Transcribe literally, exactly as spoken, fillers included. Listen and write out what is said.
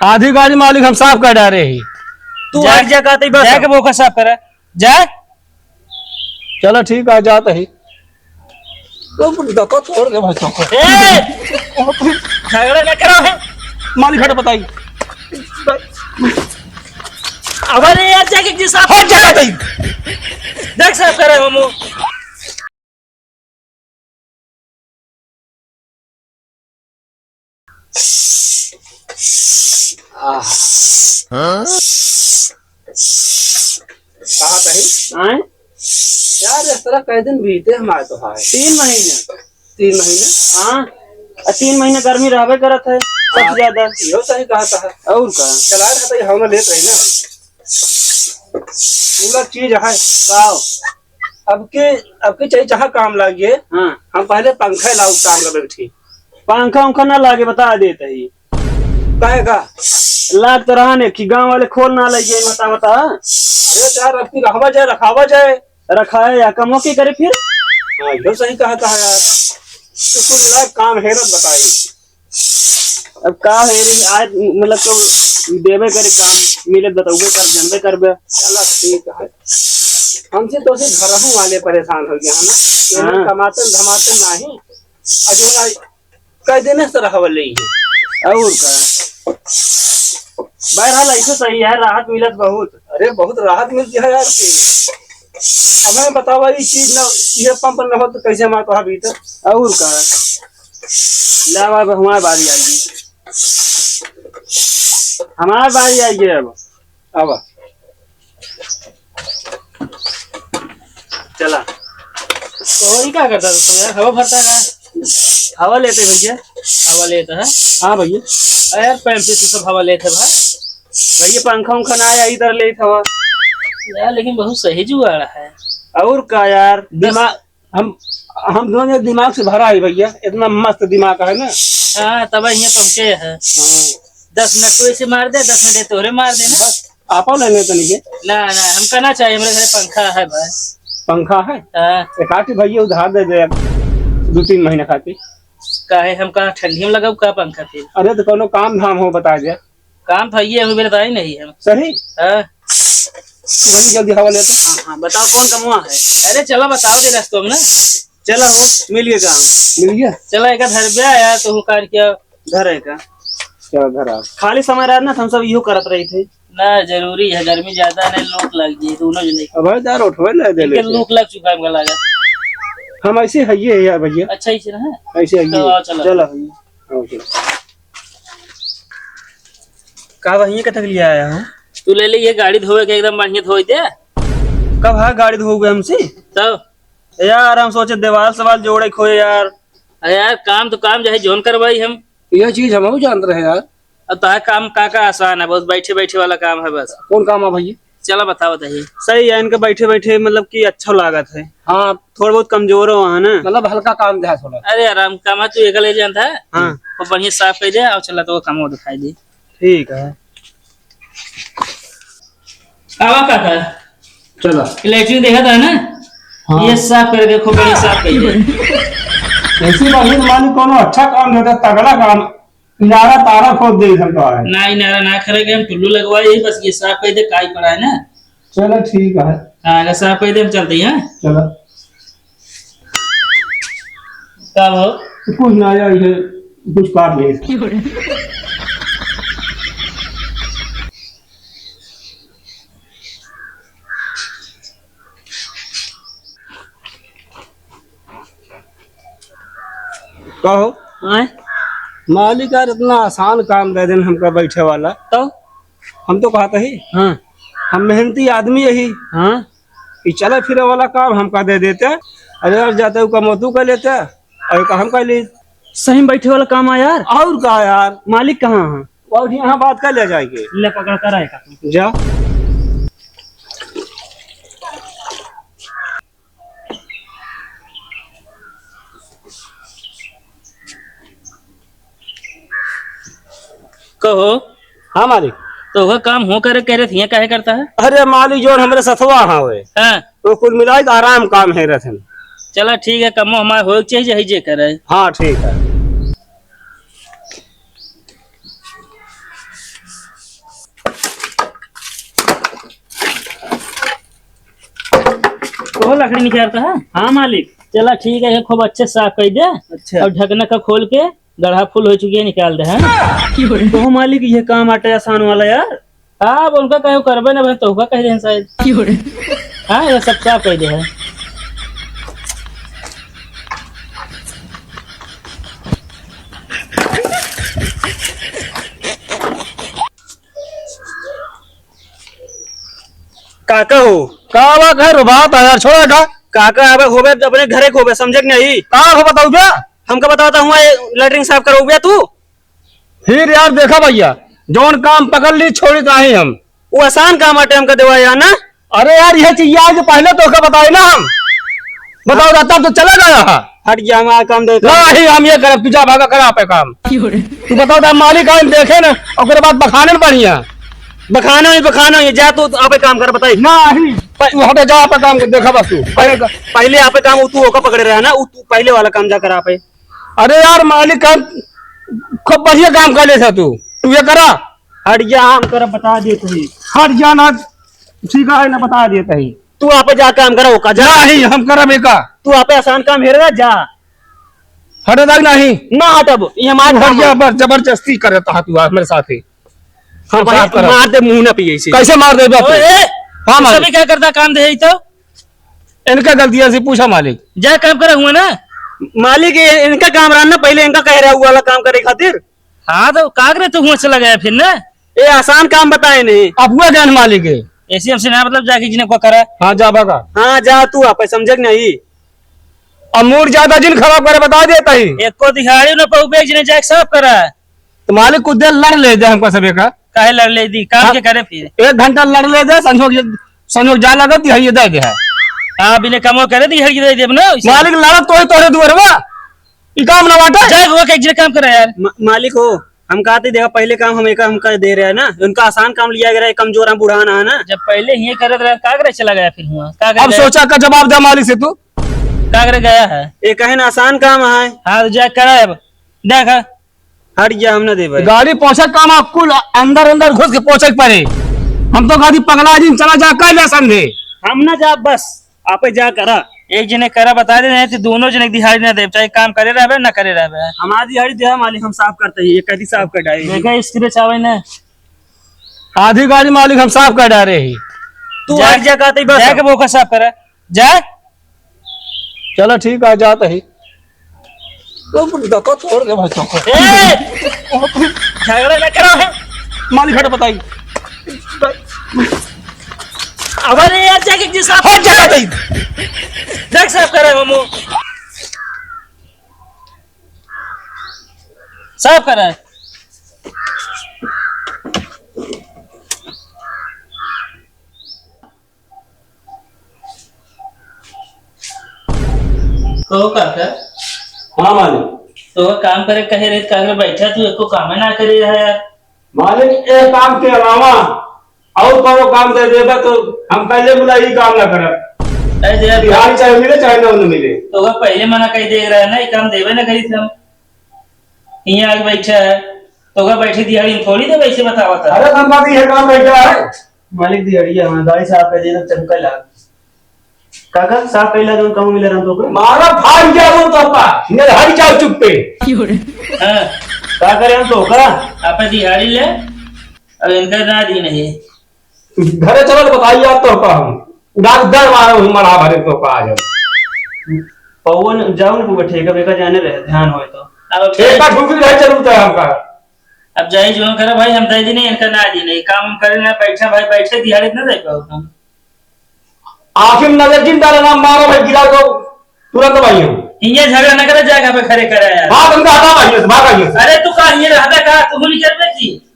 आधी गाड़ी मालिक हम साफ कर डारे ही। तू जा, आग जगाते ही बस। जाके बोखा साफ करे। जा। चलो ठीक है, जाते ही। तो दत्ता छोड़ दे भाई साहब। ए! झगड़ा ना करो है। मालिक हट बताई। अब अरे यार जाके जी साहब हट जाते ही। देख साफ करे हम। आह। कहा कही? आए? यार, इस तरह कई दिन बीते हमारे तो है। तीन महीने। तीन महीने? हाँ। आ, तीन महीने गर्मी रहबे करत है, सबसे हाँ। ज्यादा। यो सही कहा था। और का? चला रहा था, ये हवा लेत रही ना। पूरा चीज है। का? अब के, अब के चाहे जहाँ काम लागिए, हाँ। हम पहले पंखा लाओ काम कर बैठी। पंखा उंखा ना लागे, बता देत ही। काहे का? लाग तो रहा ने कि गांव वाले खोल ना लइगे, बता, बता। अरे यार, अब की रहवा जाए, रखावा जाए। रखाए या कमवा के करे फिर? हाँ, यो सही कहा था यार। तो कुल मिला काम हेरत बताई। अब का है रे, आज मतलब तो देबे करे काम, मिले बतौबे कर, जानबे करबे। चला ठीक है, हमसे तो सिर्फ घरहू वाले परेशान हो गया है ना, ये लोग हाँ। कमाते धमाते नहीं, और जो ना कई दिन से रहवल रही है। और का, बहरहाल ऐसे सही है, राहत मिलत बहुत। अरे बहुत राहत मिलती है यार की। अब हमें बतावा, ये चीज ना, ये पंप न हो तो कैसे हमारा तो भीतर। और का, ले अब, अब हमारी बारी आएगी, हमारी बारी आएगी अब। अब चला। तो ये क्या करता है दोस्तों यार, हवा भरता है। हवा लेते भैया। हवा लेता है। हाँ भैया। अरे यार, पैंतीस सौ सब हवा लेते भाई। भैया, पंखा उंखा ना आया, इधर लेत हवा। यार, लेकिन बहुत सही जुगाड़ है। और का यार, दस दिमाग हम, हम दोनों दिमाग से भरा है भैया, इतना मस्त दिमाग है ना। हाँ, तब यहाँ पहुँचे है। हाँ। दस मिनट तू ऐसे मार दे, दस मिनट तोहरे मार देना। बस, आपा ले लेते नहीं। ना, ना, हमका ना चाहिए, हमरे घरे पंखा है भाई। पंखा है? हाँ। एक आठ भैया उधार दे दे, दो तीन महीना खातिर। काहे, हम कहाँ ठंडी में लगाऊ का पंखा फिर? अरे, तो कोनो काम धाम हो, बता दे। काम तो ये हमें बताई नहीं हम। सही? हाँ। तो हम जल्दी हवा लेते। हाँ, हाँ, बताओ कौन कमुआ है? अरे चला बताओ दे रस्तों में ना। चला हो, मिल गया काम। मिल गया? चला एक धर बे आया तो हूँ कार क्या? घर है का? क्या घर आ? खाली समय रहत ना, हम सब इहो करत रही थे। ना, जरूरी है, गर्मी ज्यादा नहीं, लोक लग जाए दोनों जने। अब यार उठवे ना दे इनके लेते। लोक लग चुका है हमका लगा। हम ऐसे हइये है यार भैया। अच्छा, ऐसे ना है? ऐसे हइये। तो आओ, चलो। चलो भैया। आओ, चलो। का बहिनी के तक लिया आया हूँ? तू ले ले ये गाड़ी धोवे के, एकदम बढ़िया धोई दे। कब है गाड़ी धोवे हमसे? तब? यार, हम सोचे देवाल सवाल जोड़े खोए यार। अरे यार, काम तो काम, चाहे जोन करवाई हम। यह चीज हम जानत रहे यार। अब तो है काम का, का आसान है, बस बैठे बैठे वाला काम है बस। कौन काम है भैया? चला बताओ तही। सही है, इनके बैठे बैठे मतलब कि अच्छा लागत है। हाँ। थोड़ा बहुत कमजोर हो है ना? मतलब हल्का काम है थोड़ा। अरे आराम काम है, तू एकले जानता है? हाँ। वो बढ़िया साफ कर दे और चला तो वो काम वो दिखाई दे। ठीक है। आवा काका। चला। लेटरिन देखा था ना? हाँ। ये साफ करके खूब बढ़िया साफ कर दे। ऐसी बात है, मान लो कोनो अच्छा काम रहता, तगड़ा काम, इनारा तारा खोद दे इधर का है। ना, इनारा ना करेंगे हम, टुल्लू लगवाए, यही बस ये साफ कर दे, काई पड़ा है ना। चलो ठीक है। हाँ, अगर साफ कर दे, हम चलते हैं, हाँ? चलो। का हो? कुछ ना यार, ये कुछ काट ले। कहो। आय? मालिक यार, इतना आसान काम दे देन हमका बैठे वाला। तो? हम तो कहत ही। हाँ। हम मेहनती आदमी यही। हाँ। ई चले फिरे वाला काम हमका दे देते। अरे यार, जाते उ कमौतू कर लेते, और का हम कर ली। सही में बैठे वाला काम है यार। और का यार? मालिक कहाँ है? और यहाँ बात कर ले जाएंगे। ले पकड़ कर आएगा तू। जा। कहो। हाँ मालिक। तो वह काम हो करे कह रहे थे, यहाँ काहे करता है? अरे मालिक, जो हमरे सथवा हाँ हुए। हाँ। तो कुल मिलाई के आराम काम है रतन। चला ठीक है, कमो हमारे हो चाहिए, यही जे करे। हाँ ठीक है। वो लकड़ी निकालता है। हाँ मालिक। चला ठीक है, ये खूब अच्छे से साफ कर दे। अच्छा। और ढकना का खोल के गढ़ा फुल हो चुकी है, निकाल दे, है ना? तो मालिक, ये काम आटे आसान वाला यार। हाँ, अब उनका कहे करबे ना भाई, तो का कह दे शायद। हाँ, ये सब साफ कर दे है। काका हो। का बा, घर बात है यार, छोड़ा का? काका, अब होबे, अपने घरे के होबे, समझे कि नहीं? का हो बताऊ बे? हमका बतावता हुआ, ये लेटरिन साफ करउबे तू? फिर यार देखा भैया, जौन काम पकड़ ली, छोड़ी तो नहीं हम। वो आसान काम आटे हमका देवा यार ना। अरे यार, ये चीज आज पहले तो का बताए ना हम। बताओ, रहता तो चला गया है। हट जा, हमारा काम दे। नहीं, हम ये करब, तू जा भागा, करा आपे काम। क्यों रे? तू बताओ, ता मालिक आइन देखे ना, ओकरे बाद बखाने न बढ़िया। बखाना ही, बखाना ही, जा तू आपे काम कर, बताई। नहीं, प- तू हटे, जा आपे काम कर, देखा बस तू। पहले का- पहले आपे काम, वो तू ओका पकड़े रहा ना, वो तू पहले वाला काम जा कर आपे। अरे यार, मालिक काम खूब बढ़िया काम कर लेता तू, तू ये करा। हट जा, हम करब, बता देत ही। हट जा ना, ठीक है ना, बता देत ही। तू आपे जा काम करा, ओका जा। नहीं, हम करब एका। तू आपे आसान काम हेर रहा, जा। हटे तक नहीं। ना हटब, ये हमार तू हट काम जा, है। बर-, जबरदस्ती करता है तू आज मेरे साथ ही। हाँ हम भाई, साफ करब। मार दे मुंह ना पिए इसे। कैसे मार दे बे तू? ओए, ए, हाँ, तू मालिक। सभी क्या करता काम दे ही तो? इनका गलतियां से पूछा मालिक। जा काम करा हुआ ना। मालिक, ये इनका काम रहा ना, पहले इनका कह रहा हुआ वाला काम करे खातिर। हाँ, तो का करे तू हुआ से लगाया फिर ना? ये आसान काम बताए नहीं। अब हुआ ज्ञान मालिक है। ऐसे हमसे ना मतलब जाके जिन्हें को करा। हाँ, जा भागा। हाँ, जा तू आप समझे कि नहीं? अब मूड ज्यादा जिन खराब करे, बता देता ही। एको दिहाड़ी न पाऊ बे, जिन्हें जाके साफ करा। तो मालिक कुछ देर लड़ ले दे हमका सबे का। काहे लड़ ले दी? काम हाँ। के करे फिर? एक घंटा लड़ ले दे, संजोग ये, संजोग जा लगत है, ये दे दे है। हाँ, बिना कमो करे दिहाड़ी दे देब ना, वैसे। मालिक लड़त तो है तोरे दुआर में। ई काम ना बाटे। जाए वो के एक जगह काम करे यार। म-, मालिक हो, हम कहते देखा पहले काम हम एका हमका दे रहे हैं ना, उनका आसान काम लिया गया है, कमजोर हम बुढ़ाना है ना। जब पहले ही करत रहे, का करे चला गया फिर हुआ? का करे अब गया? सोचा का जवाब दे मालिक से तू। का करे गया है? ये कहे ना आसान काम है। हाँ, तो जा करा अब। देखा। हट जा, हम ना देबे। गाड़ी पोंछे काम आ, कुल अंदर अंदर घुस के पोंछे के पड़े। हम तो गाड़ी पगला दिन चला जा, कह ले समझे। हम ना जा, बस आपे जा करा। एक जने करा बता दे, नहीं तो दोनों जने दिहाड़ी ना देब, चाहे काम करे रहबे ना करे रहबे। हमार दिहाड़ी दे मालिक, हम साफ करते ही, एक कदी साफ कर डाले। देखा स्क्रैच आवे ना। आधी गाड़ी मालिक हम साफ कर डाले ही। तू जा, हट जा कहते ही बस। जाके वो का साफ करे। जा। चलो ठीक है, जात ही। तो धक्का छोड़ दे भाई, चौको। ए! झगड़ा ना करो है। मालिक हट बताई। अबे रे यार, जाके जी साहब। हट जा भाई। देख साफ करे मामू। साफ करे। कहो काका। हाँ मालिक। तो काम करे कहे रहे, काका बैठा तू एको कामे ना करे रहा यार। मालिक, ए काम के अलावा और कोनो काम दे देबा तो हम पहले बोला ई काम ना करब। अरे दे यार। दिहाड़ी चाहे मिले चाहे ना मिले। तो पहले मना कह दे रहा है ना, ये काम देवे ना करी थे हम। यहाँ आके बैठा है, तो बैठे दिहाड़ी में थोड़ी देवे, ऐसे बतावा था। अरे हम बात ये काम बैठा है। मालिक दिहाड़िया, हाँ, गाड़ी साफ कर देना, चमका लाग। काका, साफ कइला जौन काम मिले रहन तो ओकरा? मारा फाड़ दिया वो तो पा, मेरे हट जाओ चुप पे। हाँ। का करे हम तो ओकरा? आप दिहाड़ी ले, अब इनका ना दी नहीं। घरे चलो तो बताइए आप तो पा हम। उधार दर मारो ही मरा भरे तो पा आज। पवन जाओ न पूरा ठेका बेका जाने रहे, ध्यान होए तो। अब ठेका ठुक रहे जरूरत है हमका। अब जाई जो करे भाई, हम दे दी नहीं, इनका ना दी नहीं, काम हम करे ना, बैठा भाई, बैठे दिहाड़ी ना दे पाओ हम। आखिर नजर जिन डाला ना मारो भाई, गिरा दो तुरंत भाई हम। इये झगड़ा ना करे, जाके पे खड़े करे यार। बात हमका हटा भाई, बात भाई। अरे तू का ये रहता का, तू बोली कर बेटी?